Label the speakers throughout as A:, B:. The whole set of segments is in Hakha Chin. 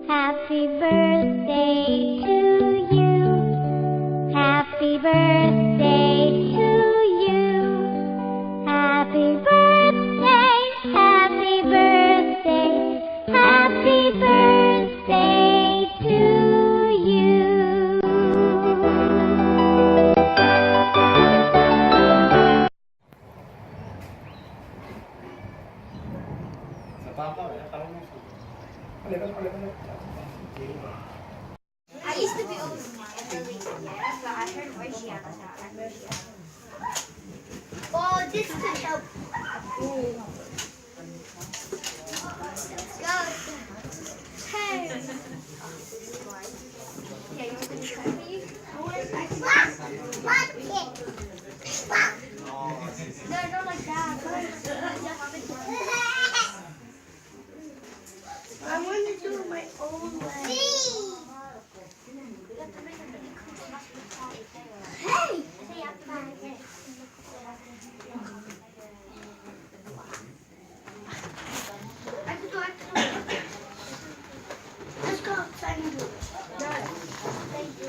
A: Happy birthday to you. Happy birthday to you. Happy birthday, happy birthday, happy birthday to you.
B: I used to be but I heard Well, this could help. Let's go. Hey. Yeah, you want to try me? No, not like that. I want to do it my own way. Hey! I can do it. Let's go outside and do it. Thank you.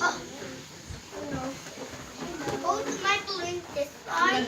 B: Oh. No. Hold my balloon this side.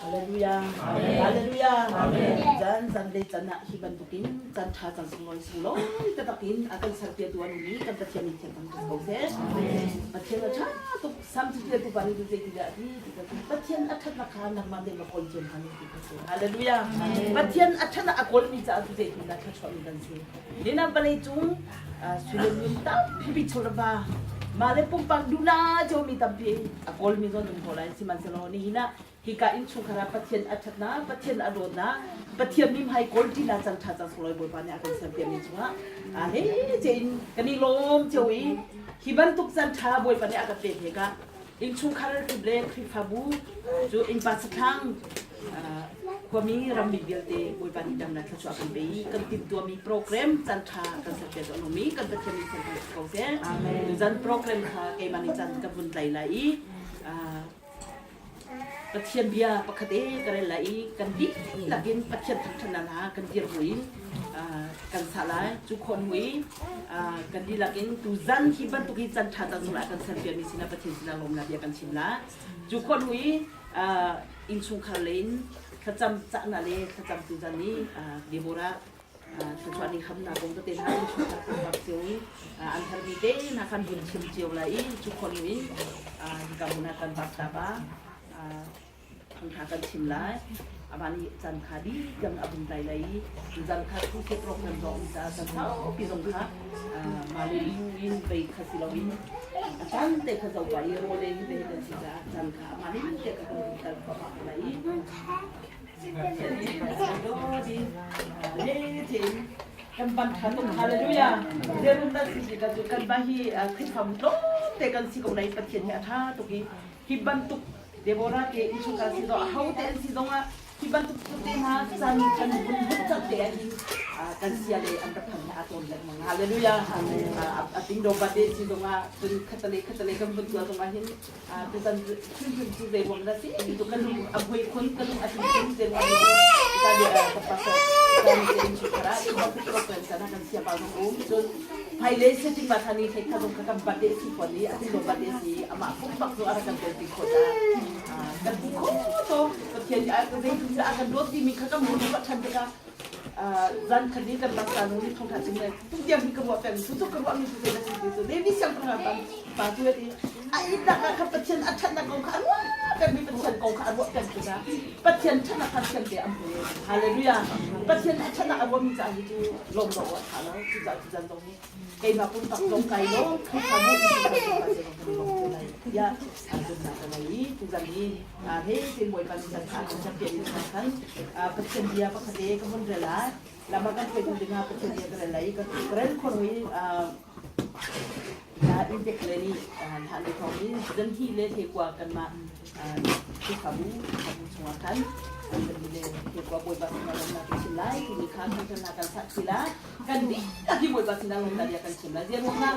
C: Hallelujah. Hallelujah. Zan zan le can ah hi bantukin can ṭha can sunglawi sunglawi taktak in a kan serpiatu an um i kan Pathian nih thiam kan ko seh. Pathian a ṭha tuk sam cu tu pa nih zei ti dah ti ti ka Pathian a ṭhatnak kha nangmah te ma kawl ciam han ti ka si. Hallelujah. Pathian a ṭhatnak a kawlmi caah tu zei ti dah thluachuahmi kan si. Nina vawlei cung sulem tampi chawlva mah le pumpak duhna ciomi tampi a kawlmi zong um ko lai sihmanhsehlaw nihin ah hika innchungkhar ah Pathian a ṭhatnak Pathian a dawtnak Pathian mimhai kawl ṭinak caan ṭha caan sunglawi Bawipa nih a kan serpiakmi cungah aa hlei in kan i lawm cio i hi bantuk caan ṭha Bawipa nih a kan pek he ka innchungkhar le Khrihfabu cu innpa sathlang khuami rammi vialte Bawipa nih damnak thluachuah kan pe i kan timhtuahmi program caan ṭha kan serpiak tuah lomi kan Pathian nih ser kan ko seh. Tuzan program kha keimah nih caan ka vun tlai lai i Pathian bia pakhat e ka rel lai i kan dihlak in Pathian thangṭhatnak hna kan dir buin kan sa lai. Cu khawh hnu i kan dihlak in tuzan hi bantuk hi caan ṭha caan zongah kan serpiakmi sinah Pathian sinah lawmnak bia kan chim lai. Cu khawh hnu i innchungkhar lei in thlacam cahnak le thlacam tuzan i Deborah thluachuah nih hamnak kong tete hna innchungkhar pumpak cio i an herhmi te hna khan vun chim cio lai i cu khawh hnu in hika hmun ah kan vak ta ba thangtha kan chim lai amah nih caan kha dih tiang a vun tlai lai i zan kha thu se program zong um caah caan saupi zong kha mah le lu in bei kha si loin a caan te kha zoh pah i rawl ei hi te kan si caah caan kha amah nih te kha kan vun kal thluahmah ko lai i le tein. Kan ban tha tuk. Hallelujah. Zerum dan si ka cu kan ba hi Khrihfabu tlawmte kan si ko lai Pathian hi a tha tuk i hi bantuk Deborah te innchungkhar si zong aho te an si zong ah hi bantuk te hna caan kan vun hmuh cang te ah hin kan sia le an rak phan a tawn lengmang. Hallelujah. A ting do ba te si zong ah cun khatale khatale kan vun tuah zong ah hin tutan hrimhrim cu zei ruang dah si ti cu ka lung a hmui khun ka lung a tling khun zei ruang dah ka ka pastor kan te innchungkhar ah hi bantuk program caan ah kan sia pa zong um cun hmailei setting ma thani thei kha zong kha kan birthday si fawn i a ti lo birthday si amah pumpak cu a rak kan tel kho ta kan ti kho to Pathian nih a zei tin a kan dawt timi kha kan hmu ka ṭhan tikah zan khat ni kan rak nu ni thong tha chung le tu tiang hi ka ruah peng cu cu ka ruah mi cu zei na si ti cu Levi siangpahrang pa pa cu ti a ihnak ah kha Pathian a ṭhatnak kong kha a ruah peng mi Pathian kong kha a ruah peng tikah Pathian ṭhatnak kha thiam te an hmu. Hallelujah. Pathian a ṭhatnak a ruahmi caah hi cu lawm lo a ṭha lo. Cucaah cu zan zong hi keimah pumpak zong kai lawm, Khrihfabu in kan kan lawm te lai tiah zumhnak ka ngei i tuzan hi he tin Bawipa nih kan tha kan champion in khan Pathian bia pakhat te ka vun rel lai. Lama kan hruaitu dingah Pathian bia ka rel lai i ka rel khawh i Intek le nih hlan le thawng in zan hi le thekua kanmah Khrihfabu Khrihfabu chungah khan zan hi le thekua Bawipa sinah lawmnak kan chim lai timi kha thangṭhatnak kan sak ti la kan dihlak hi Bawipa sinah lawmnak bia kan chim lai. Ziah ruangah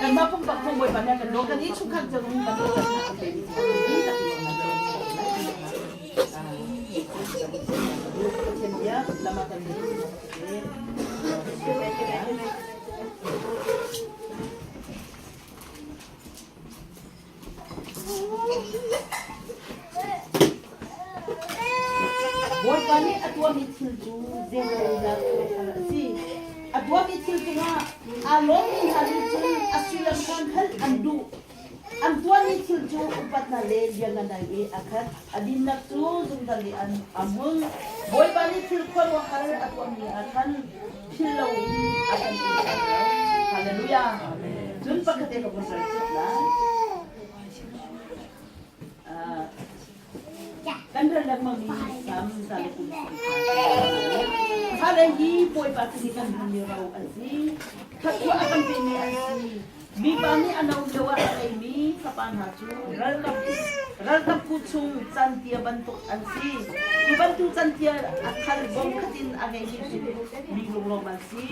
C: kanmah pumpak zong Bawipa nih a kan daw kan i chungkhar zong kan kan kan pe mi kan dihlak hi lawmnak kan chim lai. Pathian bia lama kan Bawipa nih a tuahmi thil cu zeirelnak khuaruahhar a si. A tuahmi thil cungah aa lawmmi hna nih cun a sullam kha hngalh an duh. An tuahmi thil cu upatnak le lianngannak i a khat. A dinnak cu zungzal i an a hmun. Bawipa nih thil khuaruahhar a tuahmi ah khan philh loin a kan umter lo. Hallelujah. Cun pakhat te ka vun rel chap lai. Kan rel lengmang mi Sam 130. Fale hi Bawipa sin i kan hmuhmi ro an si. Thluachuah a kan pemi an si. Mipa nih a no lio ah a ngeimi fapa hna cu ralkap bu chung cantia bantuk an si. Hi bantuk cantia a thal bawm khat in a ngeimi cu mi lunglawm an si.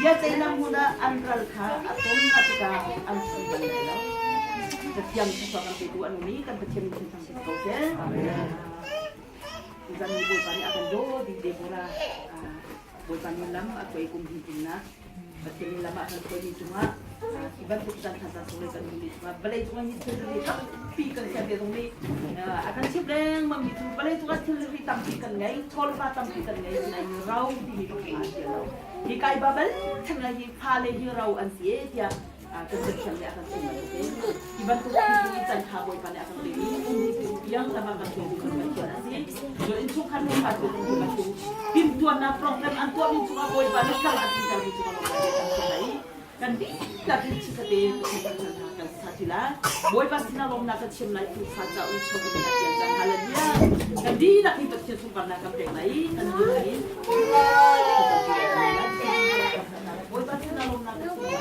C: Biaceihnak hmun ah an ral kha a ton hna tikah an sung bal lai lo. Cathiang thluachuah kan petu an um i kan Pathian min thangṭhat ko seh. Tuzan ni Bawipa nih a kan daw ding Deborah Bawipa nih lam a hruai kum himhimnak Pathian nih lam a kan hruaimi cungah hi bantuk caan tha caan sung kan hmuhmi cungah vawlei cungah hi thilri tampi kan ser te zong nih a kan chimh lengmang mi cu vawlei cungah thilri tampi kan ngei chawlva tampi kan ngei sinain ro timi pakhat a si lo hi kai babal theng hi fale hi ro an si e tiah kan Pathian nih a kan chim bantukin hi bantuk thil hi can tha Bawipa nih a kan pek i um hi tu tiang lama kan tuah mi Pathian a si. Cun innchungkhar nu fa tu hi bantuk timhtuahnak program an tuahmi cungah Bawipa nih kal a tluntermi cungah lawmhnak kan chim lai i kan dihlak in chikkhatte Pathian kan hna kan sa ti lai. Bawipa sinah lawmnak kan chim lai tuufa ca u chung in a tial cang. Hallelujah. Kan dihlak hi Pathian sunparnak kan pek lai i kan dihlak in Bawipa sinah lawmnak kan chim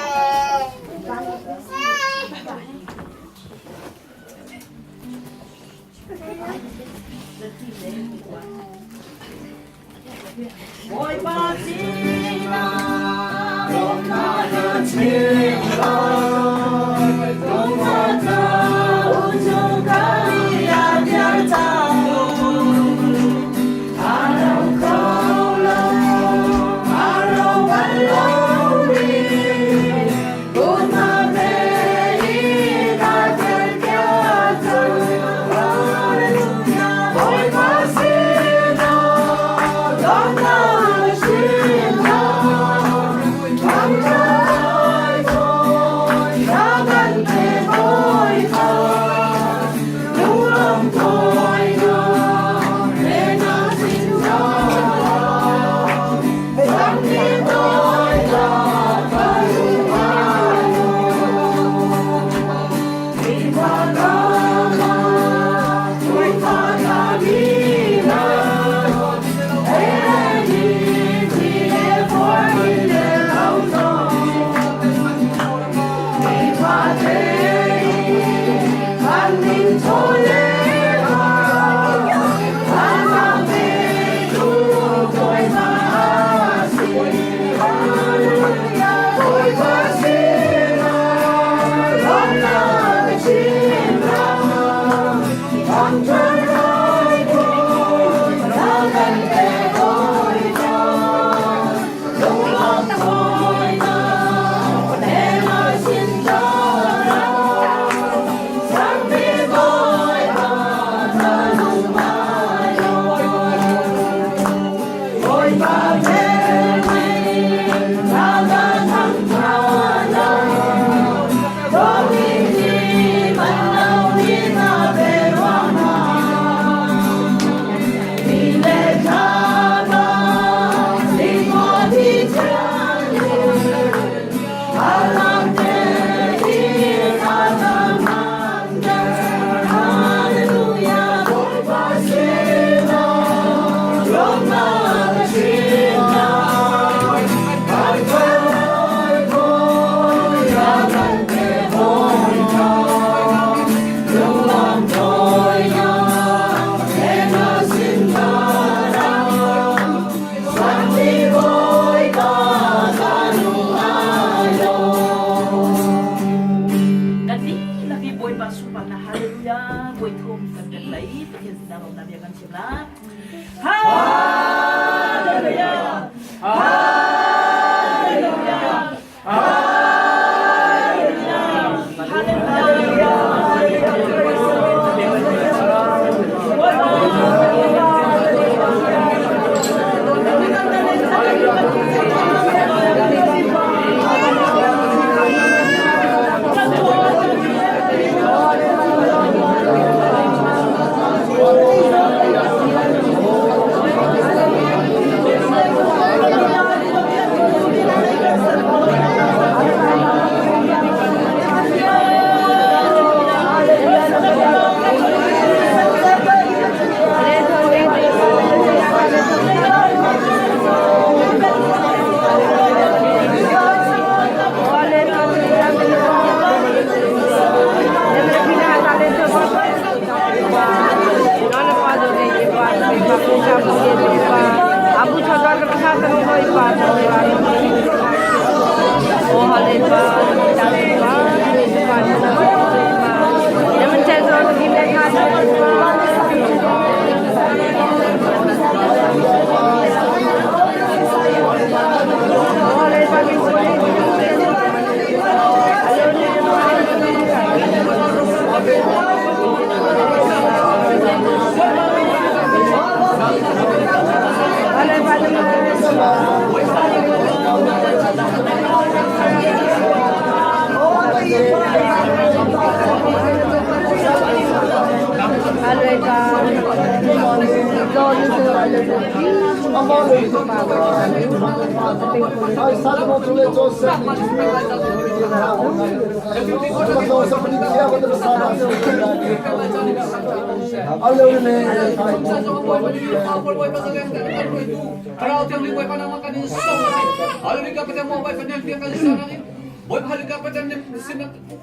C: Bawipa sinah lawmnak kan chim lai Tuufa ca u chung kan i a tial cang.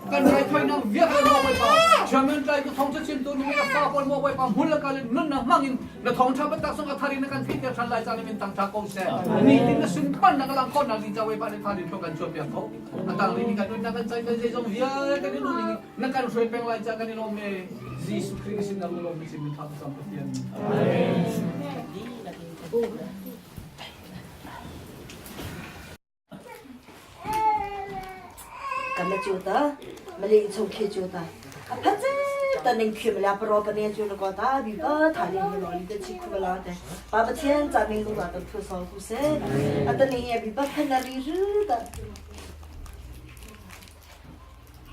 D: Kan raithawinak vialte maw Bawipa Chairman tlai tu thawng chimtu nu le fa pawl maw Bawipa hmul le kal in nunnak hmang in na thawngṭha biatak sung a thar in na kan theihter ṭhan lai caan in tangṭha ko seh. Nitin na sunparnak a lang khawhnak ding ca Bawipa nih tha din kan chuah piak ko. A tang rih mi kan nunnak kan cai kan zeizong vialte kan i ning na kan hruai peng lai ca kan i lawm e. Jesuh Khrih sin na lawm mi sin thla cam Pathian.
C: Amen.
E: Kama cu ta mali chung khi cu ta a phat ta ning khi mala paro pa ne cu na ko ta bi ba tha ni ni lo li te chi khu la te pa pathian cha ning lu ta thu so ku se ata ni ya bi ba phan na ri ru ta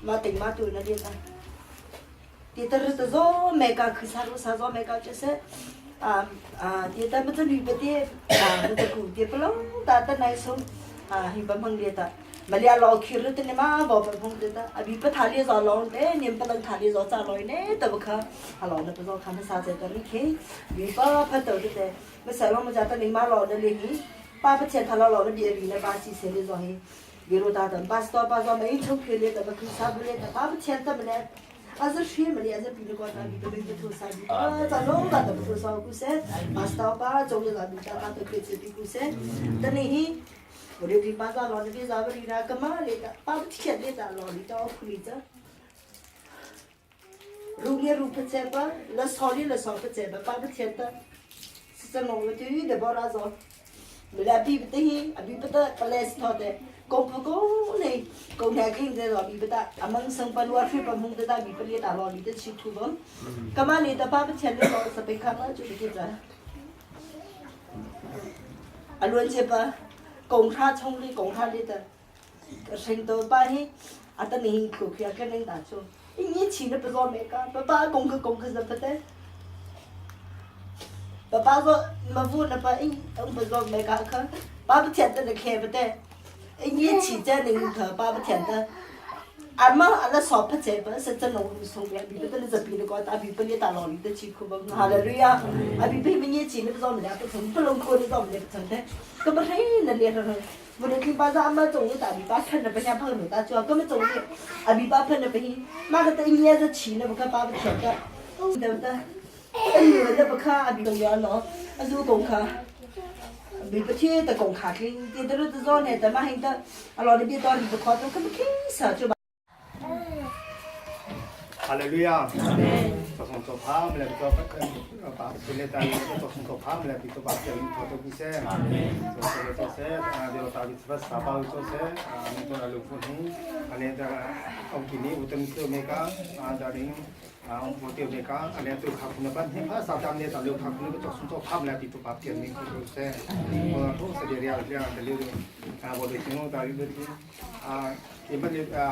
E: ma ting ma tu na li ta ti ta ru ta zo me ka khu sa ru sa zo me ka che se a a ti ta ma ta lui pa te a ma ta ku te pa lo ta ta nai so a hi ba mang le ta malia lo khir te ne ma bo pa phung te ta abi pa thali zo long te niam pa lang thali zo cha loi ne ta ba kha a lo na pa zo kha ma sa che ta ri khe bi pa pha to te te ma sa lo ma ja ta ning ma lo na le hi pa pa chen tha lo lo na bi ri na ba si se le zo hi biro ta tan pastor pa zo mai chung khir le ta ba khu sa bu le ta pa pa chen ta ma le Aza hri mali aza pi ko ta bi bi thu sa bi pa ta lo ta ta thu sa ku se pastor pa chong le bi ta ta ta kre che bi ku se ta ni hi ore bi pa za lo ni za ba ri ra ka ma le ta pa thiat le ta lo li ta khu li ta ru le ru pa che pa la so li la so pa che pa pa thiat ta si cha ngong le tu de bo ra zo မလာပြီးပတိအဘိပတပလက်စတော့တဲ့ကိုပကိုနေကိုနေခင်းတဲ့တော့ဘိပတအမန်းစံပလွာဖိပမုန်တဲ့ဘိပလီတာလောလီတဲ့ချီထူဘကမလီတပပချန်လို့စပိခါမချူကိကြအလွန်ချပါကုံခါချုံလီကုံခါလီတဲ့神多巴嘿，阿得你口开肯定打错，一年前都不知道没讲，爸爸功课功课是不得。爸爸说没付那把一，我不说没讲看，爸爸天的那开不得，一年前在那个爸爸天的。阿妈阿拉少不在不是真农送的，比不得你这边的高，大比不你大老里的去苦不？哈利路亚！阿比比不年轻，你不知道么两不成，不能过你知道么两不成的，搿么嘿那厉害很。我的听巴说阿妈总是大比巴看着不像朋友大叫，搿么总是阿比巴喷的不行，妈个一年是钱了不看爸不晓得，对不对？哎呦，那不看阿比都要喏，阿做功课。比不天的功课，跟点的路子早呢，他妈很多，阿老里边到里不考都根本开始就。
F: Hallelujah. 做从做帕姆来做把现在当做从做帕姆来比做把这做做不些，做做做些，啊，就打比做沙包做些，啊，你做了六分钟，啊，你这เอากินนี่อุตมเมกาอ่าดาริงอ่าองค์เตียวเมกาอันนี้ตัวขับคุณบ้านเห็นภาษาจำเนี่ยตอนเร็วขับคุณก็จงตัวภาพแล้วติดตัวภาพเตียนนี่คือเซ่เพราะทุกเสียเรียเรียแต่เรื่องอ่าบริษัทนู้นตาเรื่องอ่าเอ็มบันอ่า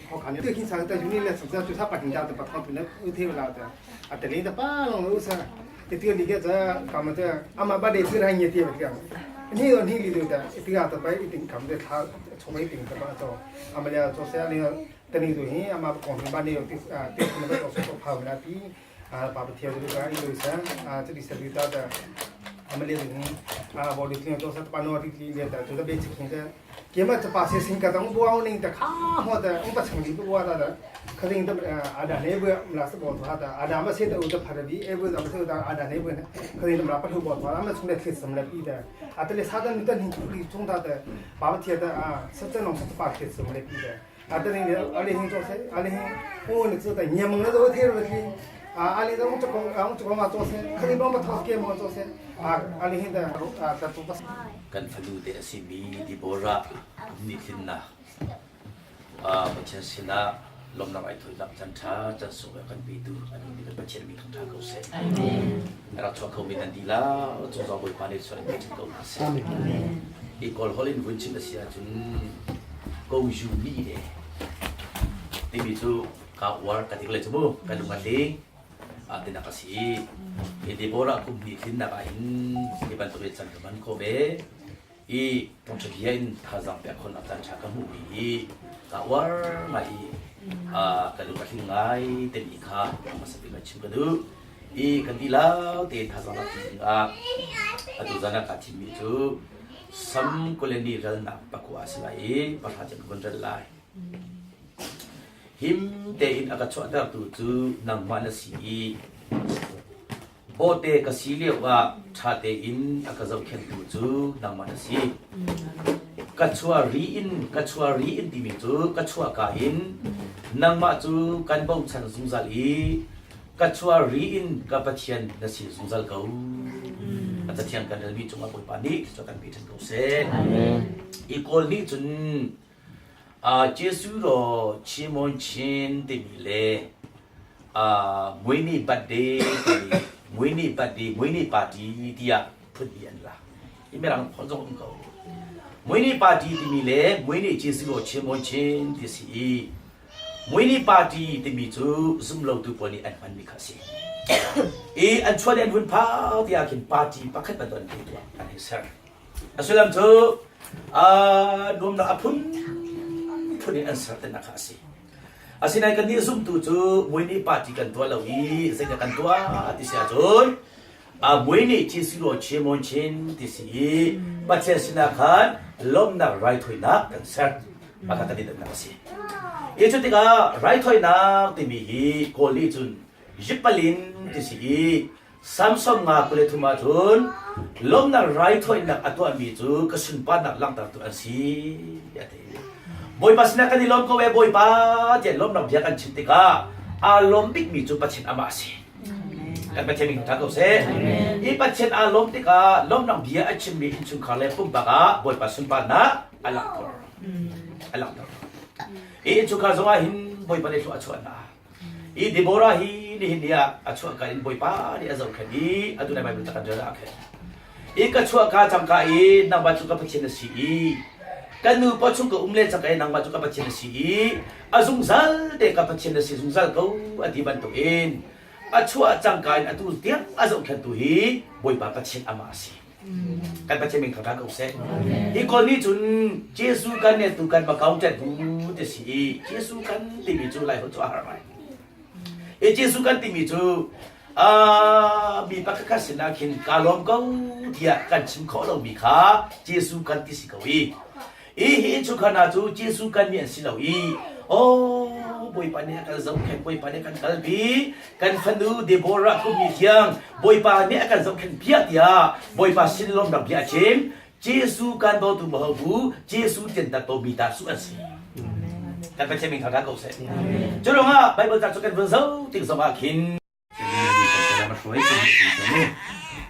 F: เขาขันเนี่ยที่สังแต่อยู่นี่แหละสังแต่จุดท่าปัญญาแต่ปัจจุบันเนี่ยอุทิศเราแต่อ่ะแต่นี่แต่ป้าลงรู้สึกแต่ที่นี่ก็จะกำมันจะอามาบ้านเด็กที่ไรเงี้ยที่แบบนี่ตอนนี้ลีดูแต่ที่อาจจะไปติ่งคำเด็ดท้าชมไม่ติ่งแต่ว่าตัวอามาเลียตัวเสียเนี่ยแต่นี่ตัวนี้อามาของบ้านเนี่ยที่อ่าที่คุณก็ตัวสุขภาพนะที่อ่าปาปเทียดูกันอีดูเสียอ่าจะดิสติตาแต่อามาเลียตัวนี้อ่าบอดี้ที่ตัวสัตว์ปานอที่เลียแต่ตัวเบสิกเนี่ย केमा त पासे सिंका त बुवा नि त खा हो त उं pa chang li buwa da da khading ta ada ne bu mla sa bo tha da ada ma se ta u ta phara bi e bu da ma se da ada ne bu ne khading ta mla pa thu bo tha ma chung le thli sam le bi da a ta le sa da ni ta ni li chung da da ba ba thia da a sa ta nong sa pa thli sam le bi da a ta ni a le hing cho se a le hing o ne zu da nye mong le do the ro thi a a le da ong chu ko ong chu ko ma cho se khading ba ma tho ke mo cho se a a le hing da a ta tu pa
G: Kan fanu te a simi Deborah nih tlinnak Pathian sinah lawmnak ai thawinak caan ṭha caan sung kan petu an mi kan Pathian mi thangṭha ko seh. Rak chuak kho mi nan dih la cungzong Bawipa nih sual in pe ko hna seh. I Kawl holh in vun chim a si ahcun ko yu mi le timi cu ka uar ka tik le cu mu kan lung a tling tinak a si i. Hi Deborah kum hnih tlinnak ah hin hi bantuk in caan ka hman khawh ve. I thawngṭha bia in thazaang pek khawhnak caan ṭha ka hmuhmi hi ka uar ngai i ka lung a tling ngai timi kha hmasa bik ah chim ka duh. I kan dihlak tein thazaang lak ding ah atu zan ah kaa thimmi cu Sam Kuleni ralnak pakua a si lai i pahra tiang ka vun rel lai. Him tein a ka chuahtertu cu nangmah na si i bawhte ka si lioah ṭha tein a ka zohkhenhtu cu nangmah na si. Ka chuah ri in ka chuah ri in timi cu ka chuahka in nangmah cu kan bochan zungzal i ka chuah ri in ka Pathian na si zungzal ko. A Cathiang kan relmi cungah Bawipa nih thluachuah kan pe ṭhan ko seh. I Kawl nih cun Jesuh ro Chimon Chin timi le Muini birthday timi Muini birthday Muini party tiah phun hnih an lak. Hi Mirang holh zong um ko. Muini party timi le Muini Jesuh ro Chimon Chin ti si i Muini party timi cu zumlotu pawl nih an hmanmi kha a si. I an chuah le an hun phau tiah khin party pakhat bantuk an tuah an hei ser. A sullam cu nuamnak a phunphun in an ser tinak kha a si. Asinain kannih zumtu cu muini party kan tuah lo i zeidah kan tuah ti si ahcun muini chin si law chin mon chin ti si i Pathian sinah khan lawmhnak raithawinak kan ser. Mah kha kan i dannak a si. I cu tikah raithawinak timi hi Kawl nih cun Yipalin ti si i Samson nga 23 ahcun lawmhnak raithawinak a tuahmi cu ka sunparnak langhtertu an si a ti. Bawipa sinah kan i lawm ko ee Bawipa tiah lawmhnak bia kan chim tikah aa lawm bikmi cu Pathian amah a si. Kan Pathian min ṭha ko seh. Hi Pathian aa lawm tikah lawmhnak bia a chimmi innchungkhar le pumpak ah Bawipa sunparnak a langhter. A langhter. Hi innchungkhar zongah hin Bawipa nih thlua a chuah hna. I Deborah hi nihin ni ah a chuahka in Bawipa nih a zohkhenh i atu nai Bible ca kan rel ah a khenh. I ka chuahka cangka i nangmah cu ka Pathian na si i kan nu paw chung ka um le cangka i nangmah cu ka Pathian na si i a zungzal te ka Pathian na si zungzal ko a ti bantukin a chuah cangka in atu tiang a zohkhenhtu hi Bawipa Pathian amah a si. Kan Pathian min thangṭhat ko seh. Hi kawl nih cun Jesuh kan ne tu kan makau tet bu ti si i Jesuh kan timi cu lai holh cu a har ngai. I Jesuh kan timi cu mi pakhat khat sinah khin ka lawm ko tiah kan chim khawh lomi kha Jesuh kan ti si ko i I hi innchungkhar hna cu Jesuh kan mi an si lo i oh Bawipa nih a kan zohkhenh Bawipa nih a kan kalpi kan fanu Deborah kummi thiang Bawipa nih a kan zohkhenh piak tiah Bawipa sin lawmnak bia a chim Jesuh kan dawtu mahobu Jesuh tiantak ko mi ta su an si kan Pathian min thangṭhat ko seh cu ruangah Bible ca cu kan vun zoh tik zongah khin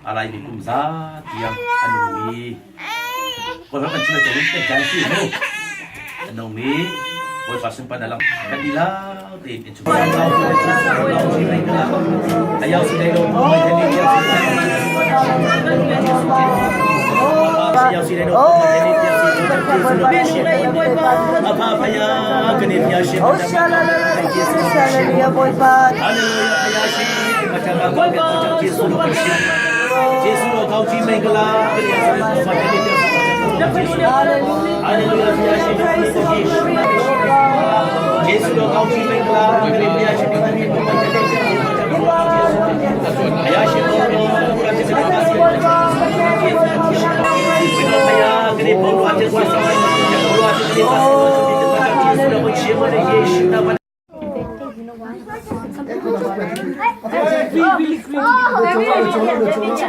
G: A laimi kum za tiang a nung i Kawlram kan chim ahcun kan caan si mu. A nung i Bawipa sunparnak lang kan ti lau tein in chung. Ayaw si dai lo mo mai thani ayaw si ayaw si dai lo mo mai thani Apa apa ya kene ya shi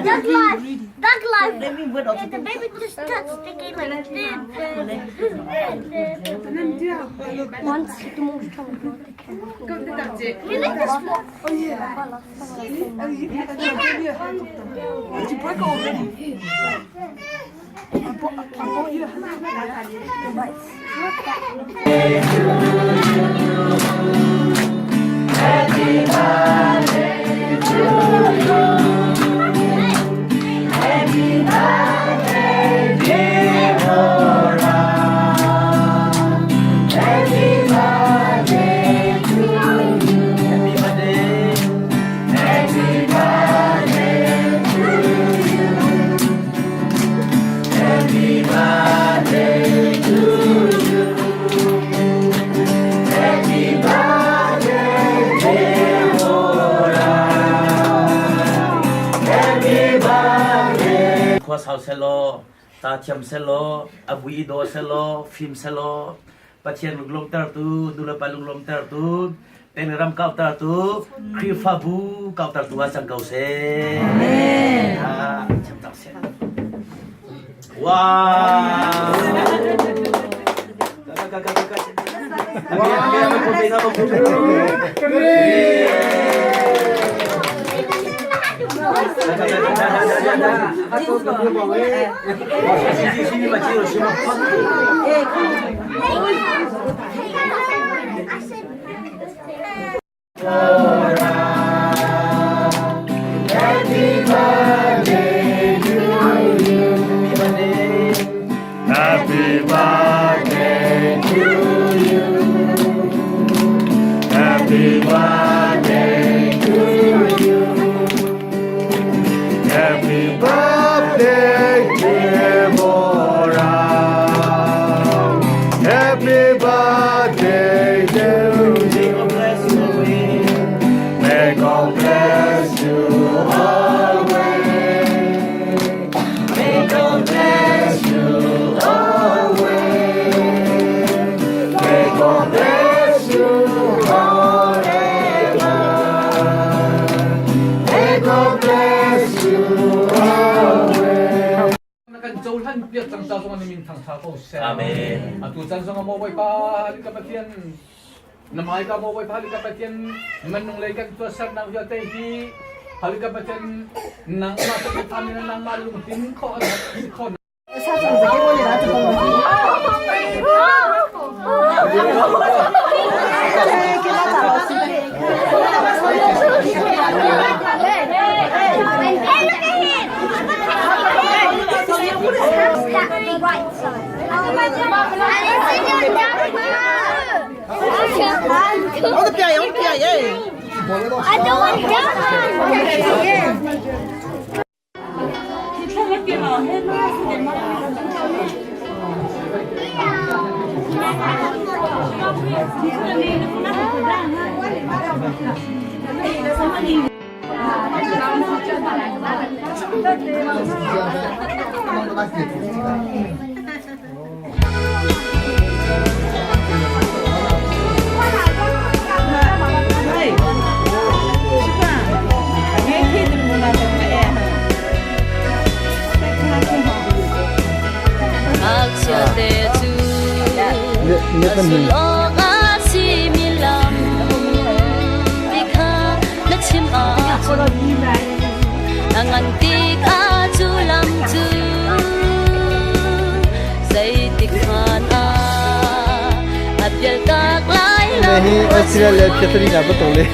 A: Duck life! Duck life! The baby just touched the game like this. Once the most You like this one? Oh yeah.
C: Did you break already? I bought you a
A: Happy birthday to you. Happy birthday, Deborah. Happy birthday to you.
G: Happy birthday.
A: Happy birthday to you. Happy birthday.
G: Ta thiam selaw, a vui i daw selaw, fim selaw, Pathian lunglawmtertu, nulepa lunglawmtertu, peng ram kautertu, Khrihfabu kautertu ah cang ko seh. Amen. Ah, thiam tak seh. Wow!
H: Happy birthday to you. Happy birthday to you. Happy birthday, Deborah. Happy birthday to you. May God bless you always. May God bless you always. May God bless you forever. May God bless you always.
D: Na kan cohlan piak cang ca zong na min thangtha ko seh.
G: Amen.
D: Atu caan zong ah maw Bawipa ka Pathian na mai ka maw Bawipa ka Pathian manung lei kan tuahsernak vialte hi Halika Pathian nangmah ka Pathian nangmah lungtin khawh an khawh.
A: Hey, look at him! Right side. I don't want that one.
H: Hi Australia Catherine ba to le.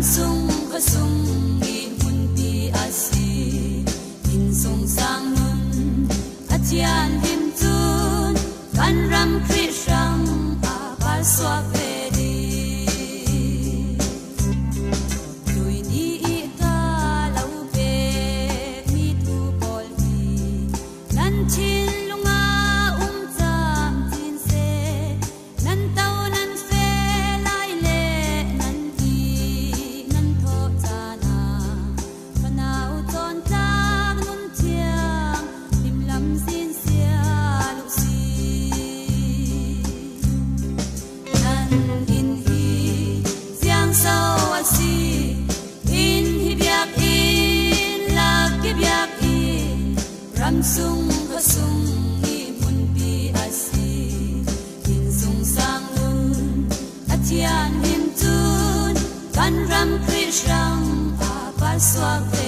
I: Ramsung khuasung i hmunpi a si. Inn sung sang nun a thianhlim cun kan ram Khrih hrang a par suak ve ding. Tui ni i ka lo pekmi thu pawl hi nan thinlung ah um camcin seh. Nan to nan fe lai le nan ti nan thawh caan ah fanau cawntlak nun thiang limlam sin sial u sih. Nan inn hi ziangso a si, inn hi biakinn lak i biakinn ramsung khuasung i hmunpi a si. Inn sung sang nun a thianhlim cun kan ram Khrih hrang a par suak ve.